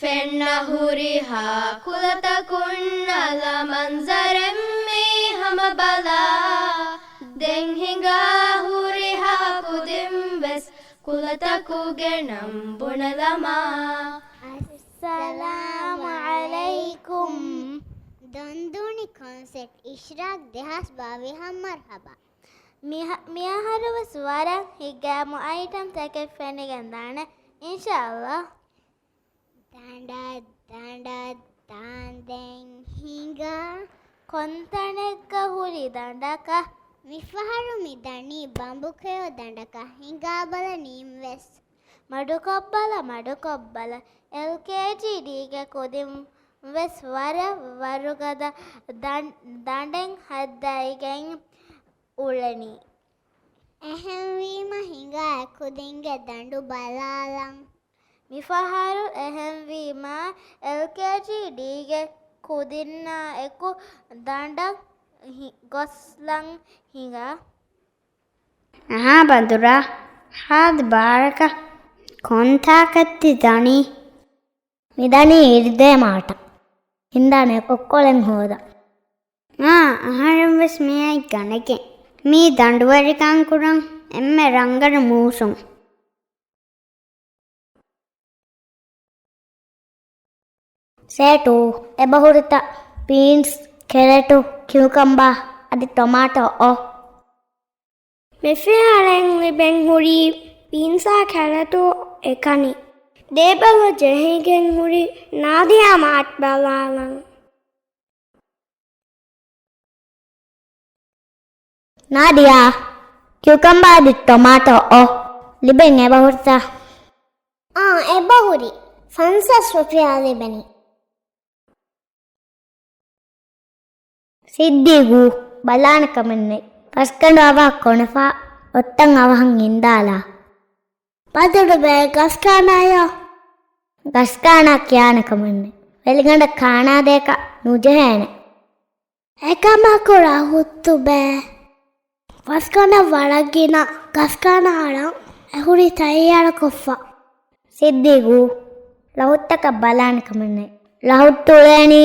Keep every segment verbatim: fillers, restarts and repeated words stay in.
ފެންނަ ހުރިހާ ކުލަތަކުން އަލަ މަންޒަރެއް މީ ހަމަ ބަލާ. ދެން ހިނގާ ހުރިހާ ކުދިން ވެސް ކުލަތަކުގެ ނަން ބުނެލަމާ. އައްސަލާމު ޢަލައިކުމް. ދޮންދޫނި ކޮންސެޓް އިޝްރާގް ދެހާސް ބާވީހަށް މަރުޙަބާ. މިހަ-، މިއަހަރު ވެސް ވަރަށް ހިތްގައިމު އައިޓަމްތަކެއް ފެނިގެންދާނެ، އިންޝާﷲ. ދަނޑަށް، ދަނޑަށް، ދާންދެން ހިނގާ. ކޮންތަނެއްގަ ހުރި ދަނޑަކަށް؟ މިފަހަރު މި ދަނީ ބަނބުކެޔޮ ދަނޑަކަށް، ހިނގާބަލަ ނީމްވެސް. މަޑުކޮށްބަލަ، މަޑުކޮށްބަލަ، އެލްކޭޖީ ޑީގެ ކުދިން ވެސް ވަރަށް ވަރުގަދަ ދަން-، ދަނޑެއް ހައްދައިގެން އުޅެނީ. އެހެންވީމަ ހިނގާ ކުދިންގެ ދަނޑު ބަލާލަން. މިފަހަރު އެހެންވީމަ އެލްކޭޖީ ޑީގެ ކުދިންނާ އެކު ދަނޑަށް ހި-، ގޮސްލަން ހިނގާ. އަހާ ބަނދުރާ، ހާދަ ބާރަކަށް ކޮންތާކަށް ތި ދަނީ؟ މި ދަނީ އިރުދޭ މާޓަށް. ހިންދާނެ ކޮއްކޮޅެއް ހޯދަން. އާ، އަހަރެން ވެސް މިއައީ ގަނެގެން. މީ ދަނޑުވެރިކަން ކުރަން އެންމެ ރަނގަޅު މޫސުން. ސޭޓު، އެބަހުރިތަ ބީންސް، ކެރެޓު، ކިއުކަމްބާ އަދި ޓޮމާޓޯ އޯ؟ މިފިހާރައިން ލިބެން ހުރީ ބީންސާ ކެރެޓު އެކަނި. ދޭބަލަ ޖެހިގެން ހުރި ނާދިޔާ މާޓް ބަލާލަން. ނާދިޔާ، ކިއުކަމްބާ އަދި ޓޮމާޓޯ އޯ؟ ލިބެން އެބަހުރިތަ؟ އާ، އެބަހުރި. ފަންސާސް ރުފިޔާ ލިބެނީ. ސިއްދީގު، ބަލާނެ ކަމެއް ނެތް. ފަސްގަނޑު އަވަހަށް ކޮނެފަ، އޮށްތަން އަވަހަށް އިންދާލާ. ބަދަލުބޭ ގަސްކާނާޔޯ؟ ގަސްކާނާ ކިޔާނެ ކަމެއް ނެތް. ވެލިގަނޑަށް ކާނާދޭކަށް ނުޖެހޭނެ. އެކަމަކު ރަހުއްތުބޭ. ފަސްގަނޑަށް ވަރަށް ގިނަ ގަސްކާނާ އަޅަން އެހުރީ ތައްޔާރުކޮށްފަ. ސިއްދީގު، ރަހުއްޓަކަށް ބަލާނެ ކަމެއް ނެތް. ރަހުއްޓު އުޅޭނީ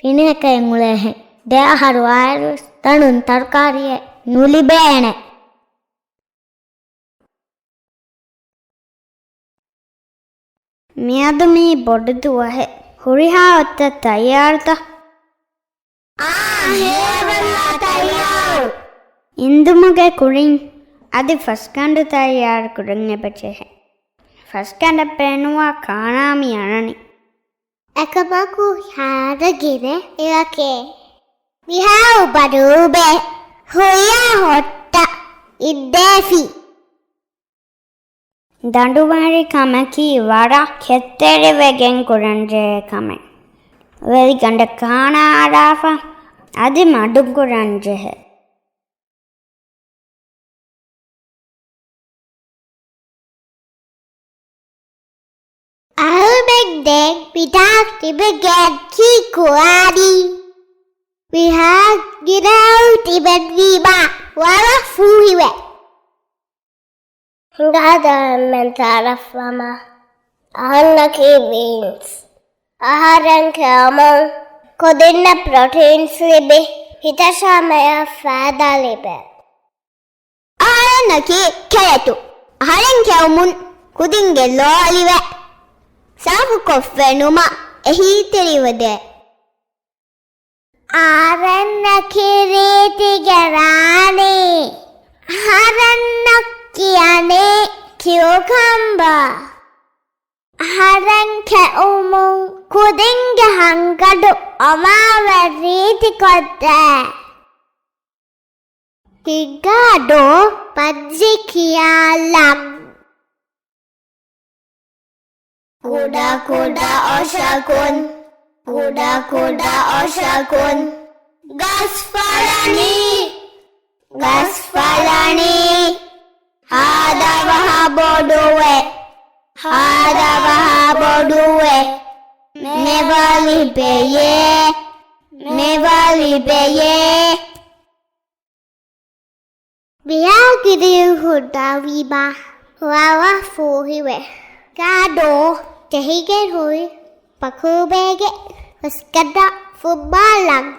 ފިނިހެކައިން އުޅޭހެން. ދެ އަހަރު އާއިރުވެސް ދަނޑުން ތަރުކާރީއެއް ނުލިބޭނެ. މިއަދު މީ ބޮޑު ދުވަހެއް. ހުރިހާ އޮއްތައް ތައްޔާރުތަ؟ އާ، ހޭވަލާ ތައްޔާރު. އިންދުމުގެ ކުރިން އަދި ފަސްގަނޑު ތައްޔާރު ކުރަން އެބަޖެހޭ. ފަސްގަނޑަށް ބޭނުންވާ ކާނާ މި އަންނަނީ. އެކަމަކު ހާދަ ގިނަ އިރަކޭ. މިހާރު ބަދަލުބޭ. ހުރިހާ ހޮއްޓަ އިއްދޭފި. ދަނޑުވެރިކަމަކީ ވަރަށް ކެތްތެރިވެގެން ކުރަންޖެހޭ ކަމެއް. ވެލިގަނޑަށް ކާނާ އަރާފަ އަދި މަޑުކުރަންޖެހޭ. އަހަރުމެން ދެން މިތާ ތިބެގެން ކީއްކުރާނީ؟ މިހާ ގިނައަޅު ތިބެންވީމާ ވަރަށް ފޫހިވޭ. ހިނގާދާ އެންމެން ތައަރަފްވަމާ. އަހަންނަކީ ބީންސް. އަހަރެން ކެއުމުން ކުދިންނަށް ޕްރޮޓީންސް ލިބި، ހިތަށާ މެޔަށް ފައިދާ ލިބޭ. އަހަރެންނަކީ ކެރެޓު. އަހަރެން ކެއުމުން ކުދިންގެ ލޯ އަލިވެ، ސާފުކޮށް ފެނުމަށް އެހީތެރިވެދޭ. އަހަރެންނަކީ ރީތިގެ ރާނީ. އަހަރެންނަށް ކިޔަނީ ކިއުކަމްބާ. އަހަރެން ކެއުމުން ކުދިންގެ ހަންގަނޑު އޮމާވެ ރީތިކޮށްދޭ. ހިނގާ ދޯ ބައްޖި ކިޔާލަން. ކުޑަ ކުޑަ އޮށަކުން، ކުޑަ ކުޑަ އޮށަކުން ގަސް ފަޅަނީ، ގަސް ފަޅަނީ. ހާދަވަހާ ބޮޑުވެ، ހާދަވަހާ ބޮޑުވެ. މެވާލި ބެޔޭ، މެވާލި ބެޔޭ. މިހާ ގިރި ހުންނާވީމާ ވަރަށް ފޫހިވޭ. ކާޑޯ ޖެހިގެން ހުރި ފަކުރުބޭގެ ފަސްގަނޑަށް ފުއްމާލަން.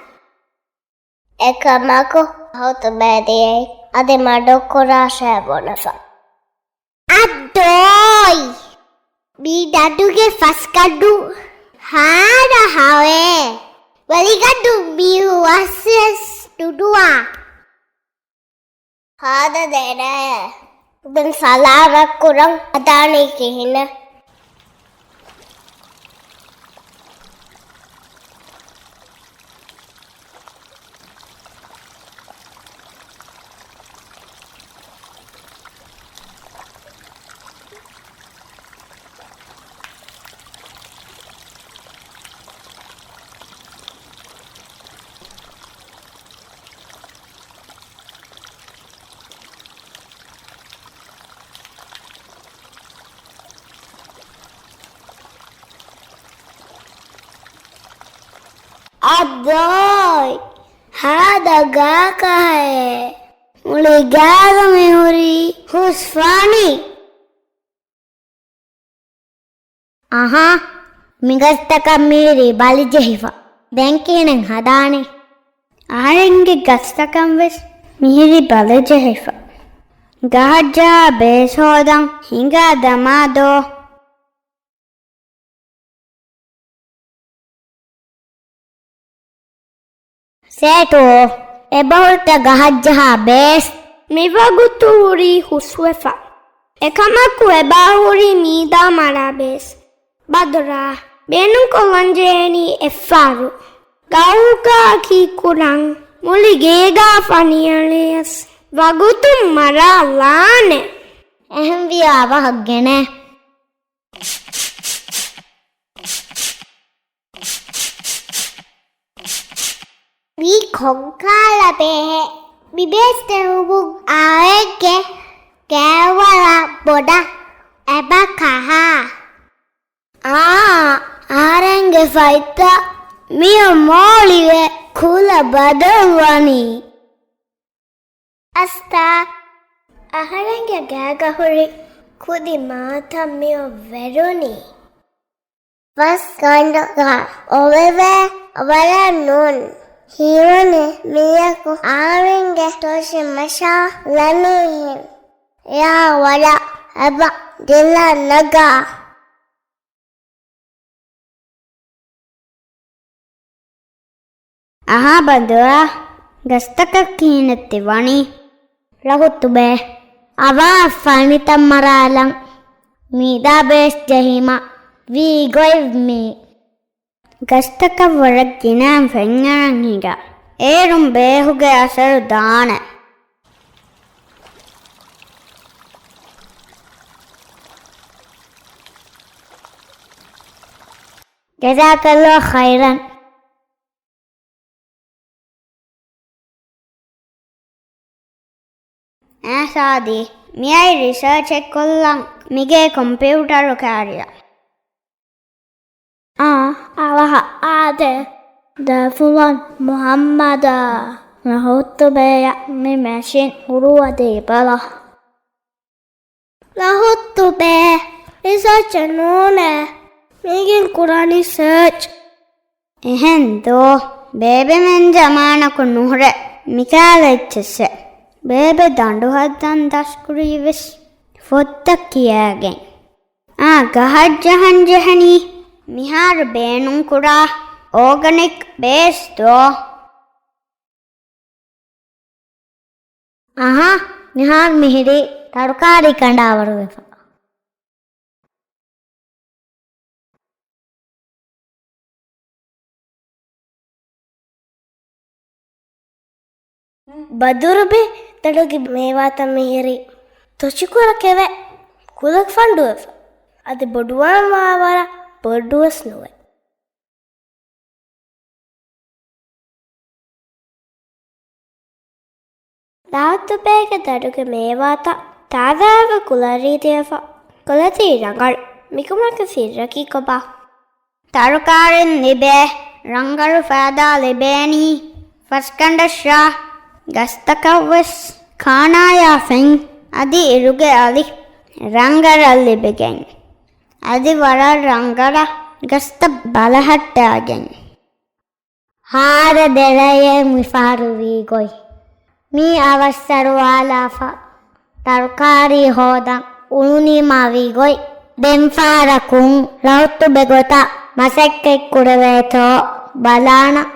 އެކަމަކު ހުތުބޭ ދިޔައީ އަދި މަޑުކުރާށޭ ބުނެފަ. އައްދޯއި! މި ދަނޑުގެ ފަސްގަނޑު ހާރަ ހަވޭ. ވަލިގަނޑު މީހު ވަސްވެސް ނުދުވާ. ހާދަ ދެރައޭ. ދެން ސަލާމަތް ކުރަން ހަދާނީ ކިހިނެއް؟ އައްދޯއި! ހާދަ ގާކަހައޭ. މުޅި ގާގަ މިހުރީ ހުސްފާނީ. އަހާ، މިގަސްތަކަށް މިހިރީ ބަލިޖެހިފަ. ދެން ކިހިނެއް ހަދާނީ؟ އަހަރެންގެ ގަސްތަކަށްވެސް މިހިރީ ބަލިޖެހިފަ. ގަހަށްޖަހާ ބޭސް ހޯދަން ހިނގާ ދަމާދޯ. ސޭޓު، އެބަހުރިތަ ގަހަށްޖަހާ ބޭސް؟ މިވަގުތު ހުރީ ހުސްވެފަ. އެކަމަކު އެބަހުރީ މީދާ މަރާ ބޭސް. ބަދުރާ، ބޭނުންކޮށްލަންޖެހެނީ އެއްފަހަރު. ގަހުގަ ކީއްކުރަން؟ މުޅި ގޭގާ ފަނިއަޅިޔަސް ވަގުތުން މަރާލާނެ. އެހެންވިޔާ އަވަހަށް ގެނޭ. މީ ކޮންކަހަލަ ބޭހެއް؟ މި ބޭސް ޖެހުމުން އަހަރެންގެ ގާވަރަށް ބޮޑަށް އެބަ ކަހާ. އާ، އަހަރެންގެ ފަތްތައް މިއޮ މޯޅިވެ ކުލަ ބަދަލުވަނީ. އަސްތާ، އަހަރެންގެ ގާގަ ހުރި ކުދި މާތައް މިއޮ ވެރުނީ. ފަސްގަނޑުގަ އޮވެވޭ ވަރަށް ނޫން. ހީވަނީ މީހަކު އަހަރެންގެ ތޮށި މަށާ ލަނީހެން. އެއާ ވަރަށް އެބަ ދިލަ ނަގާ. އަހާ ބަނދުރާ، ގަސްތަކަށް ކިހިނެއްތި ވަނީ؟ ރަހުއްތުބޭ، އަވާ ފަނިތައް މަރާލަން. މީދާ ބޭސް ޖެހީމަ ވީ ގޮތް މީ. ގަސްތަކަށް ވަރަށް ގިނައިން ފެންއަރަން ހިނގާ. އޭރުން ބޭހުގެ އަސަރު ދާނެ. ޖަޒާކައްލާހު ޚައިރަން. އޭ ސާދީ، މިއައީ ރިސާޗެއް ކޮށްލަން މިގޭ ކޮމްޕިއުޓަރު ކާރިއަށް. އާ، އަވަހަށް އާދޭ. ދަފުލަން މުޙައްމަދާ، ރަހުއްތުބޭޔަށް މި މެޝިން ހުޅުވަދީބަލަ. ރަހުއްތުބޭ، ރިސާޗެއް ނޫނޭ. މީގެން ކުރާނީ ސާޗް. އެހެން ދޯ؟ ބޭބެމެން ޒަމާނަކު ނުހުރޭ މިކާލަ އެއްޗެއްސެއް. ބޭބެ ދަނޑު ހައްދަން ދަސްކުރީވެސް ފޮތްތައް ކިޔައިގެން. އާ، ގަހަށް ޖަހަން ޖެހެނީ. މިހާރު ބޭނުންކުރާ އޯގަނިކް ބޭސް ދޯ؟ އަހާ، މިހާރު މިހިރީ ތަރުކާރީ ކަނޑާވަރުވެފަ. ބަދުރުބެ، ދަނޑުގެ މޭވާތައް މިހިރީ ތޮށިކުރަކެވެ. ކުލަ ފަނޑުވެފަ. އަދި ބޮޑުވާންވާ ވަރަށް ބޮޑުވެސް ނުވޭ. ރަހުއްތުބޭގެ ދަނޑުގެ މޭވާތައް ތާޒާވެ ކުލަ ރީތިވެފަ. ކުލަތީ ރަނގަޅު. މިކަމުގެ ސިއްރަކީ ކޮބާ؟ ތަރުކާރިން ލިބޭ ރަނގަޅު ފައިދާ ލިބޭނީ ފަސްގަނޑަށާ ގަސްތަކަށްވެސް. ކާނާޔާ ފެން އަދި އިރުގެ އަލި ރަނގަޅަށް ލިބިގެން. އަދި ވަރަށް ރަނގަޅަށް ގަސްތައް ބަލަހައްޓާގެން. ހާދަ ދެރަޔޭ މިފަހަރު ވީ ގޮތް. މީ އަވަސްއަރުވާލާފަ ތަރުކާރީ ހޯދަން އުޅުނީމާ ވީ ގޮތް. ދެން ފަހަރަކުން ރަހުތުބެ ގޮތަށް މަސައްކަތް ކުރެވޭތޯ ބަލާނަން.